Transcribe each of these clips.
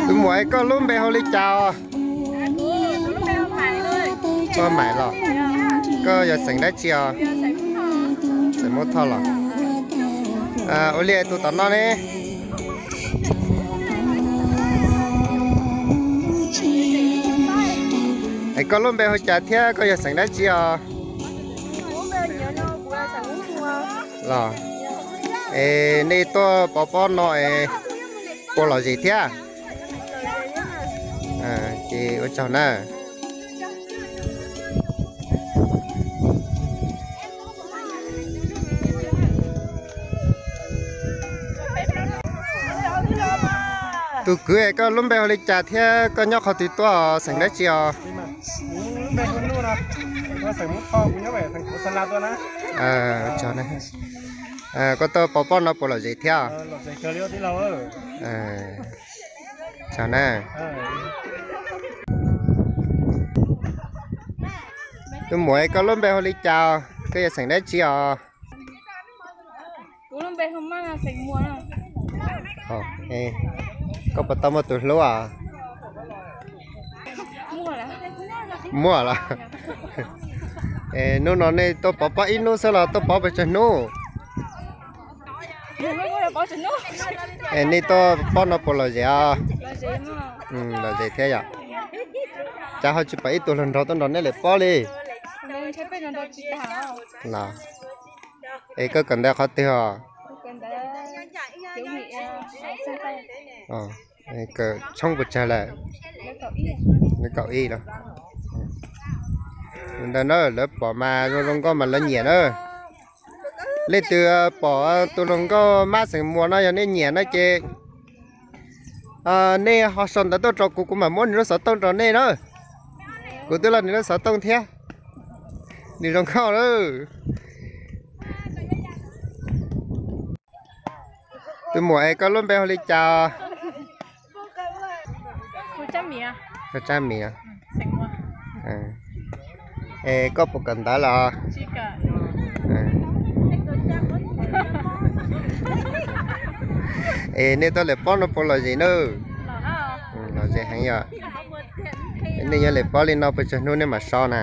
Tus muam, koj lub npe hu li cas os? Koj Maim los? Koj yog xeem dab tsi os? Xeem Muab Thoj los? Ua li tus tom no ne? Es koj lub npe hu cas thiab koj yog xeem dab tsi os? Los, es nej tuaj pov pob no es puas lom zem thiab? Ces ua tsaug na. Tus kwv, koj lub npe hu li cas thiab koj nyob qhov twg tuaj, xeem dab tsi os? Koj tuaj pov pob no puas lom zem thiab? Tus muam, koj lub npe hu li cas, koj yog xeem dab tsi os? Koj puas tau muaj tus hlub os? Muaj los? Hnub no nej tuaj pov pob ib hnub xwb los tuaj pov pes tsawg hnub? Es nej tuaj pob no puas lom zem os? Lom zem thiab yom. Cas ho tsis pom ib tug hluas nraug tuaj nrog nej lawm pob li? Los, es koj kawm ntawv qhov twg os? Kawm tshoob puas tsawg lawm? Kaum ib los? Ntawd na, lawv pom mas zoo zoo nkauj mas lawv nyiam na. Leej twg pom tus hluas nkauj mab xeem Muas no yog nej nyiam no ces nej ho sau ntawv tuaj rau kuv, kuv mam muab nws lub xov tooj rau nej na. Kuv twb loj nws lub xov tooj thiab. Nws zoo nkauj lawm. Tus muam, es koj lub npe hu li cas? Koj Tsab Mim. Es koj puas kawm ntawv los? Es nej tuaj lawm pob no puas lom zem na? Lom zem heev yom. Nej yuav lawm pob li no puas tsawg hnub nej mam so na?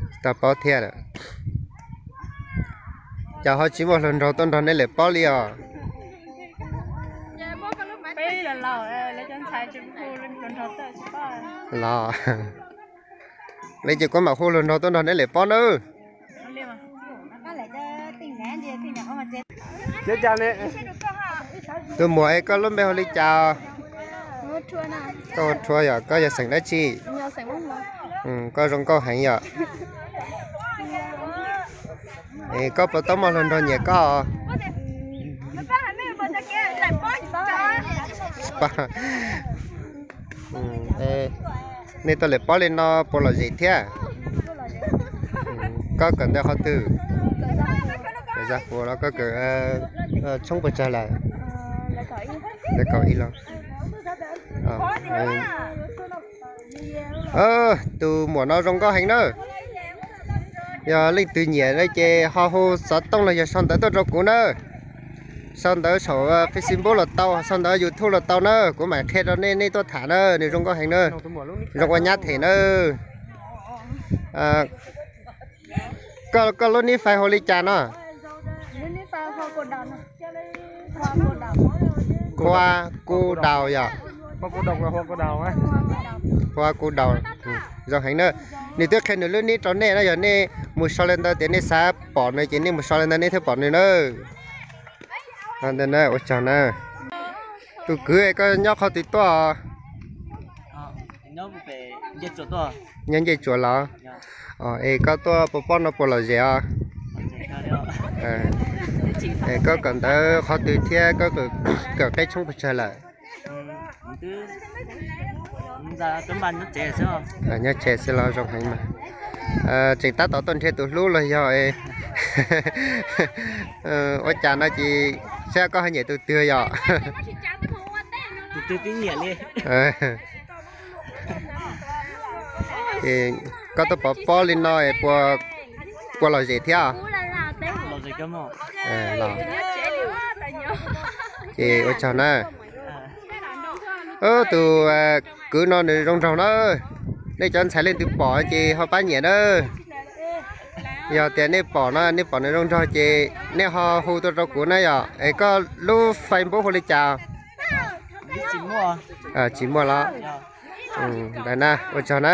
Tsis tau paub thiab. Cas ho tsis muaj hluas nraug tuaj nrog nej lawm pob li os? Los, li ces kuv mam hu hluas nraug tuaj nrog nej lawm pob nawb. Tus muam, es koj lub npe hu li cas? Koj hu Rhuav yog, koj yog xeem dab tsi? Koj zoo nkauj heev yom. Es koj puas tau muaj hluas nraug nyiam koj? Nej tuaj lawm pob li no puas lom zem thiab? Koj kawm ntawv qhov twg? Kawm tshoob puas tsawg lawm? Ntawv kaum ib los? Tus muam no zoo nkauj heev na. Yog leej twg nyiam no ces ho hu xov tooj los yog sau ntawv tuaj rau kuv na. Sau ntawv saum Facebook los tau, sau ntawv YouTube los tau na, kuv mam qhia rau nej, nej tuaj tham na, nws zoo nkauj heev na. Zoo ua nyab them na. Koj lub nib fais hu li cas no? Hua Ku Daus yom. Hua Ku Daus. Zoo heev na. Nws twb qhia nws lub nib rau nej na, yog nej mus sau li ntawd tias nej xav pom nws ces nej mus sau li ntawd nej thiaj pom nws na. Ua tsaug na. Tus kwv, koj nyob qhov twg tuaj? Nyob Ncej Tsuas los? Es koj tuaj pov pob no puas lom zem os? Es koj kawm ntawv qhov twg thiab koj kawm qeb tshoob puas tsawg lawm? Nyob tsev xwb los zoo heev mas. Tseem tab tom tuaj nrhiav tus hlub los yog ua cas no ces saib koj ho nyiam tus twg yom. Koj tuaj pov pob li no, puas lom zem thiab? Ces ua tsaug na. Tus kwv no nws zoo nraug na. Nej cov ntxhais leej twg pom ces ho pab nyiam na. Yog tias nej pom no, nej pom nws zoo nraug ces nej ho hu tuaj rau kuv na yom. Es koj lub Facebook hu li cas? Tsis muaj los? Ntawd na, ua tsaug na.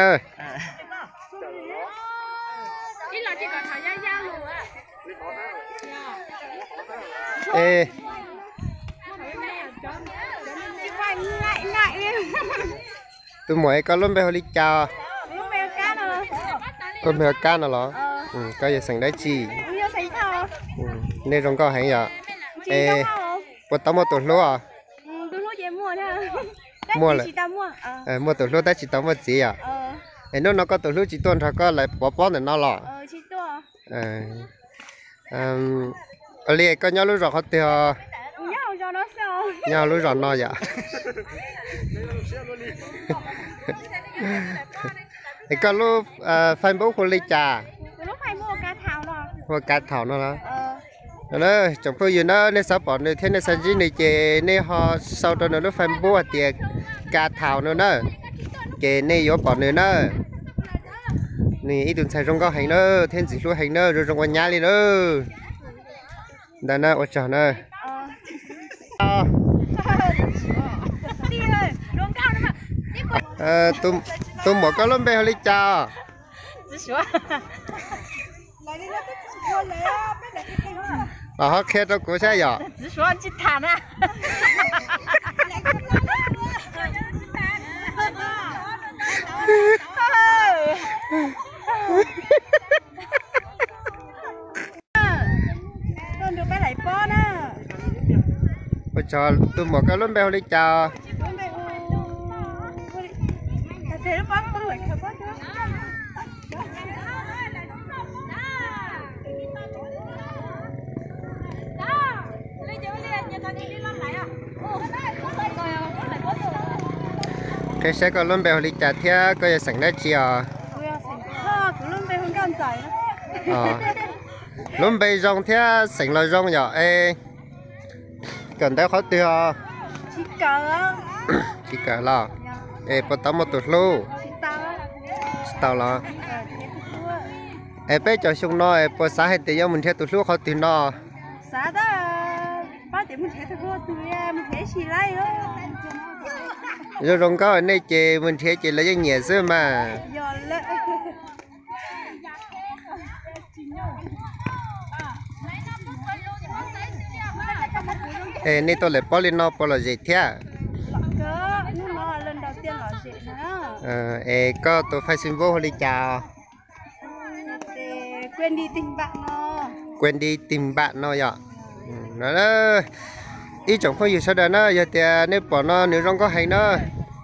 Tus muam, es koj lub npe hu li cas? Koj npe hu Kab no los? Koj yog xeem dab tsi? Nej zoo nkauj heev yom. Es puas tau muaj tus hlub os? Muaj, muaj tus hlub tab sis tsis tau muaj txiv yom. Es hnub no koj tus hlub tsis tuaj nrog koj lawm pov pob ntawm no los? Ua li koj nyob lub zos qhov twg os? Nyob lub zos no yom. Es koj lub Facebook hu li cas? Hu Kav Thaum no los? Tsoom phooj ywg na, nej xav pom nws thiab nej xav ntsib nws ces nej ho sau rau nws lub Facebook hais tias Kav Thaum no na, ces nej yuav pom nws na. Nws ib tug ntxhais zoo nkauj heev na, thiab ntxim hlub heev na, zoo zoo ua nyab li na. Ntawd na, ua tsaug na. Tus muam, koj lub npe hu li cas? Los ho qhia rau kuv saib yom. Ua tsaug, tus muam, koj lub npe hu li cas? Qhia saib koj lub npe hu li cas thiab koj yog xeem dab tsi os? Lub npe zoo thiab xeem los zoo yom. Es kawm ntawv qhov twg os? Tsis kawm los? Es puas tau muaj tus hlub? Tsis tau los? Es peb caum xyoo no es puas xav hais tias yuav mus nrhiav tus hlub qhov twg no? Zoo zoo nkauj nej ces mus nrhiav ces lawv yeej nyiam xwb mas. Es nej tuaj lawm pob li no puas lom zem thiab? Es koj tus Facebook hu li cas? Kues Dis Tis Npam no yom. Ib tsoom phooj ywg sawv daws na, yog tias nej pom no nws zoo nkauj heev na,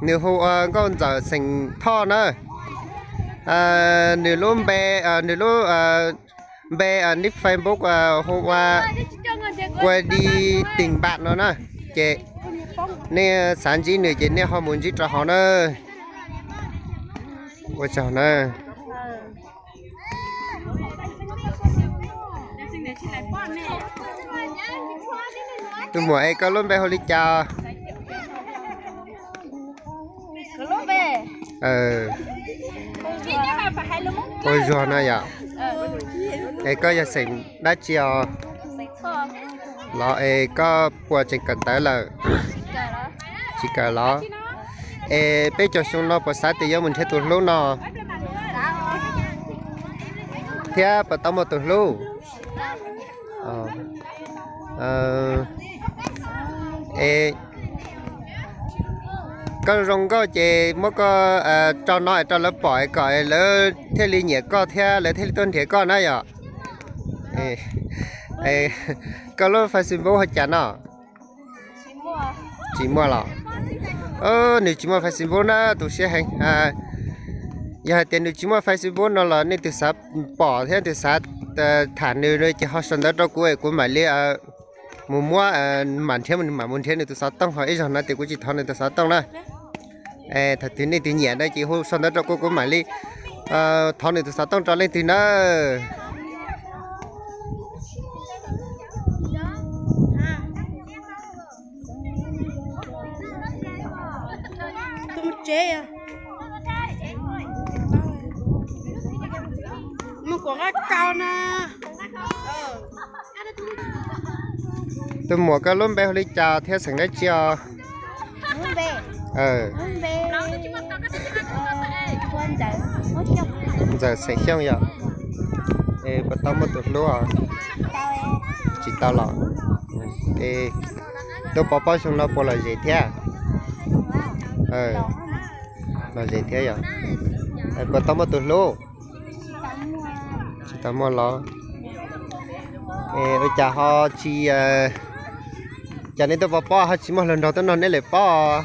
nws hu ua Nkauj Ntxawm xeem Thoj na. Nws lub npe, nws lub npe nick Facebook hu ua Kues Dis Tis Npam no na. Ces nej xav ntsib nws ces nej ho mus ntsib rau hauv na. Ua tsaug na. Tus muam, es koj lub npe hu li cas? Ua Zuag no yom. Es koj yog xeem dab tsi os? Los es koj puas tseem kawm ntawv lawm? Tsis kawm los? Es peb caug xyoo no puas xav tias yuav mus nrhiav tus hlub no thiab puas tau muaj tus hlub? Es koj zoo nkauj ces muab koj tso no es rau lawv pom es kom lawv thiaj li nyiam koj thiab lawv thiaj li tuaj nrhiav koj na yom. Koj lub Facebook hu cas no? Tsis muaj los? Nws tsis muaj Facebook na, tu siab heev. Yog hais tias nws tsis muaj Facebook no los nej tus xav pom thiab tus xav tham nws ces ho sau ntawv rau kuv es kuv mam li mus muab, mam nrhiav, mam mus nrhiav nws tus xov tooj, ho ib zaug no tias kuv tsis thov nws tus xov tooj na. Thaum twg nej tus nyiam no ces hu sau ntawv rau kuv, kuv mam li Thov nws tus xov tooj rau leej twg nawb. Tus tsev, mus kuam qab kau na. Tus muam, koj lub npe hu li cas thiab xeem dab tsi os? Ntxawm, xeem Xyooj yom. Es puas tau muaj tus hlub os? Tsis tau los? Es tuaj pov pob xyoo no puas lom zem thiab? Lom zem thiab yom. Puas tau muaj tus hlub? Tsis tau muaj los? Es ua cas ho tsis, cas nej tuaj pov pob ho tsis muaj hluas nraug tuaj nrog nej lawm pob?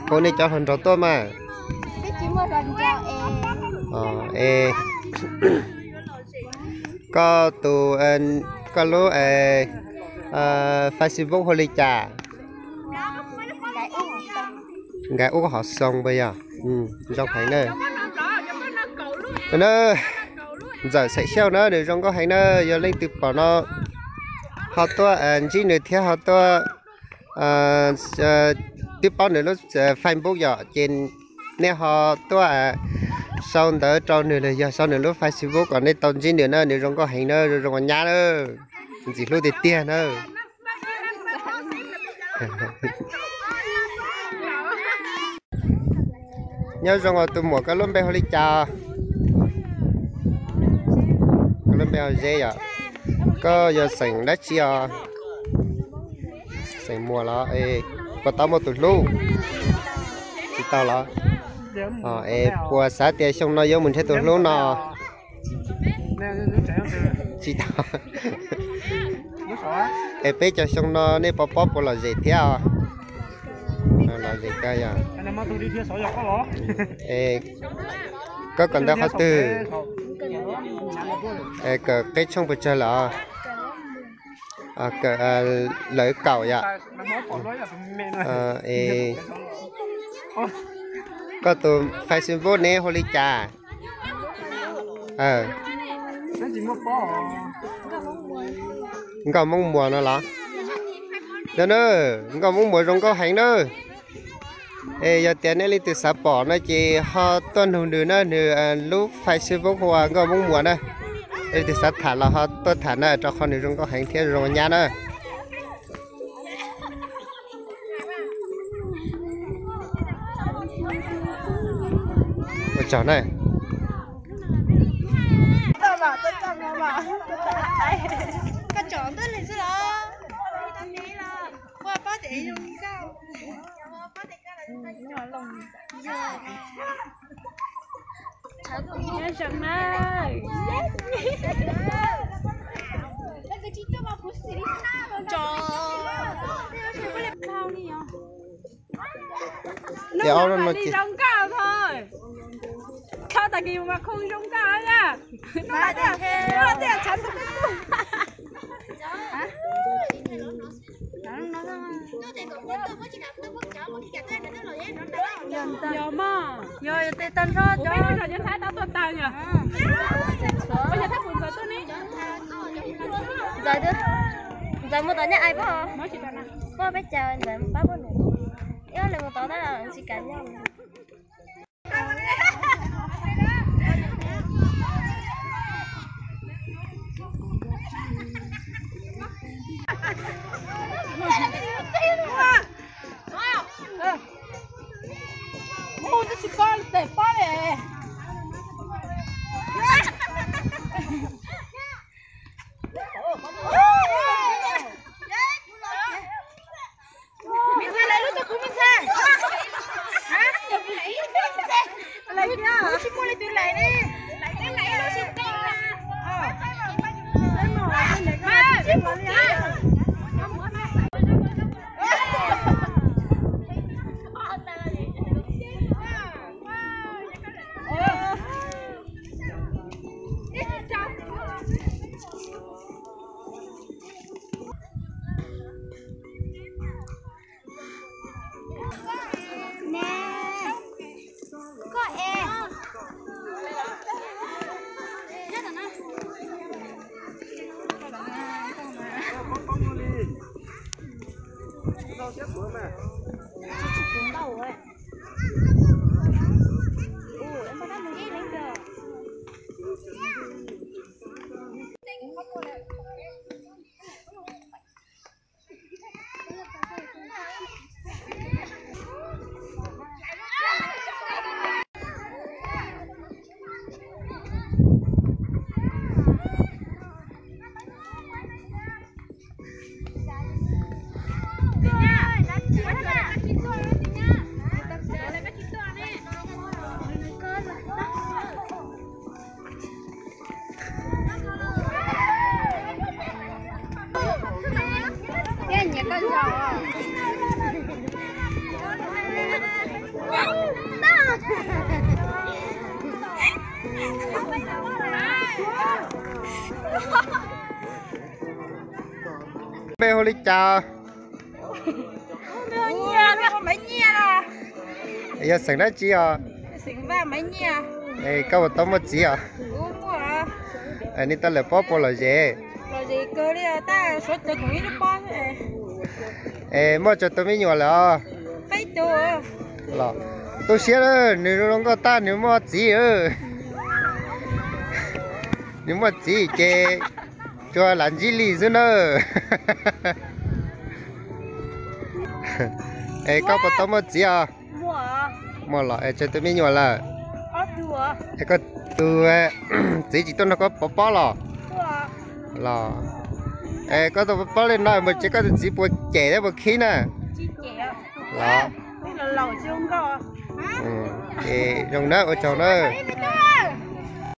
Hu nej cov hluas nraug tuaj mas. Es koj tus, koj lub Facebook hu li cas? Nkaiv Ub Hom Xoo puas yog? Zoo heev na. Ntxawm, xeem Xyooj na, nws zoo nkauj heev na, yog leej twg pom no ho tuaj ntsib nws thiab ho tuaj, twb paub nws lub Facebook yom, ces nej ho tuaj sau ntawv rau nws los yog sau nws lub Facebook kom nej tau ntsib nws na, nws zoo nkauj heev na, zoo zoo ua nyab na, ntxim hlub tiag tiag na. Nyob zoo os tus muam, koj lub npe hu li cas? Koj lub npe hu Zeb yom. Koj yog xeem dab tsi os? Xeem Muas los? Puas tau muaj tus hlub? Tsis tau los? Es puas xav tias xyoo no yuav mus nrhiav tus hlub no? Tsis tau. Es peb caug xyoo no nej pov pob puas lom zem thiab os? Lom zem kawg yog. Koj kawm ntawv qhov twg? Kawm qeb tshooj puas tsawg lawm? Kawm lawv kaum yom. Koj tus Facebook ne hu li cas? Nkauj Moob Muas no los? Yog na, Nkauj Moob Muas zoo nkauj heev na. Es yog tias nej leej twg xav pom no ces ho tuaj nug nws na, nws lub Facebook hu ua Nkauj Moob Muas na. Leej twg xav tham los ho tuaj tham na, rau qhov nws zoo nkauj heev thiab zoo nyab na. Ua tsaug na. Nyob zoo na. Tias ob no ces zoo nkauj tho. Tho tag kis mus mas khoo zoo nkauj na. Yog mas, yog, yog tes tag nrho cov. Ntxawm, Ntxawm mus tom nyab ais pab, pab peb cas Ntxawm pab pab nws. Ib ob leeg mus tod tab tsis kam nyob. Mus twb tsis paub tes paub li. Peb hu li cas? Yog xeem dab tsi os? Koj puas tau muaj txiv os? Nej tau lawm pob puas lom zem? Es muaj tsawg tus me nyuam lawm os? Los, tu siab, nws zoo nkauj tag nws muaj txiv. Nws muaj txiv ces tsuas lam ntsib li xwb na. Es koj puas tau muaj txiv os? Muaj los, es tsawg tus me nyuam lawm? Es koj tus txiv tsis tuaj nrog koj pov pob los? Los, es koj tuaj pov pob li no mus tsev koj tus txiv puas cem thiab puas khib na? Los, ces zoo na, ua tsaug na.